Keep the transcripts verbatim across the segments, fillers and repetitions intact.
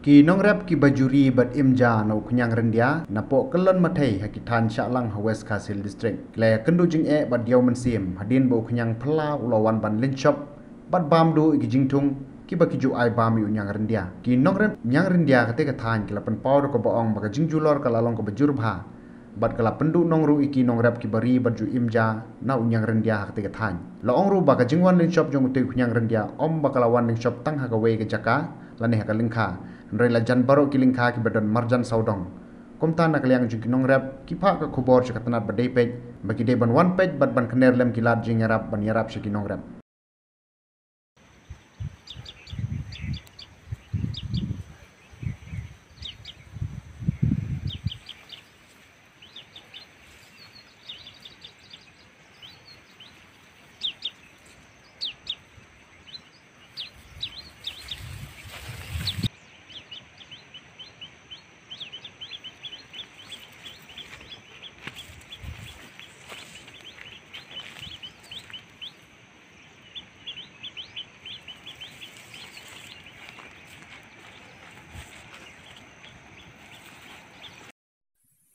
Ki nongrep kiba ju ri bad im ja na u khñiang ryndia napoh kyllon mathei ha ki thaiñ shah lang ha West Khasi Hills District ki la ïakynduh jingeh bad ïaw mynsiem hadien ba u khñiang phylla u la wan ban lynshop bad bam duh ïa ki jingthung kiba ki ju ai bam ïa u khñiang ryndia. Ki nongrep khñiang ryndia katei ka thaiñ ki la pynpaw da kaba ong ba ka jingjulor ka la long kaba jur bha bad ka la pynduhnong ruh ïa ki nongrep kiba ri bad ju im ja na u khñiang ryndia ha katei ka thaiñ. La ong ruh ba ka jingwan lynshop jong utei u khñiang ryndia ym ba ka la wan lynshop tang ha kawei ka jaka lane ha ka lyngkha, hynrei la jan baroh ki lyngkha kiba don marjan sawdong. Kumta na ka liang jong ki nongrep ki phah ka khubor sha ka tnat ba dei peit ba ki dei ban wan peit bad ban kner lem ki lad jingïarap ban ïarap sha ki nongrep.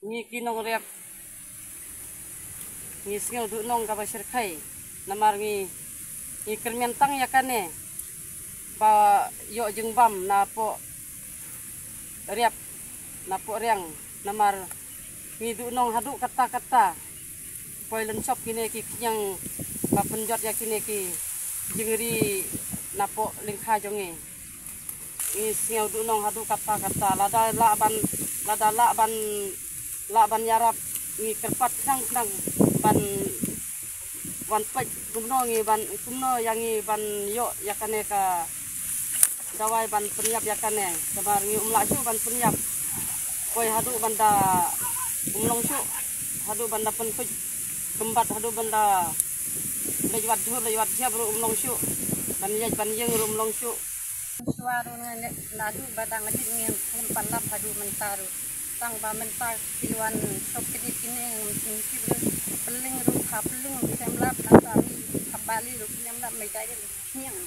Ngi ki nongrep ngi sngew duhnong kaba shyrkhei namar ngi, ngi kyrmen tang ïa kane ba ïoh jingbam napoh riap napoh riang namar ngi duhnong haduh katta katta. Poi lynshop kine ki khñiang ba pynjot ïa kine ki jingri napoh lyngkha jong ngi. Ngi sngew duhnong haduh katta katta lada lah ban, lada lah ban, lah ban ïarap ngi kyrpad khnang khnang ban wan peit kumno ngi ban, kumno ïa ngi ban ïoh ïa kane ka dawai ban pynïap ïa kane. Namar ngi um lah shuh ban pynïap. Poi haduh ban da um long shuh, haduh ban da pynpeit kymbat, haduh ban da leit wad jhur leit wad jhiap ruh um long shuh. Ban ïaid ban ïeng ruh um long shuh. Shuwa ruh ngan leh naduh ba dang adit ngan khlem pat lap haduh mynta ruh. Tang ba mynta ki wan shop kine kine ngan shim kit ruh. Pylling ruh ha pylling ruh khlem lap, nangta mi ha bali ruh khlem lap, mei dai ruh khñiang.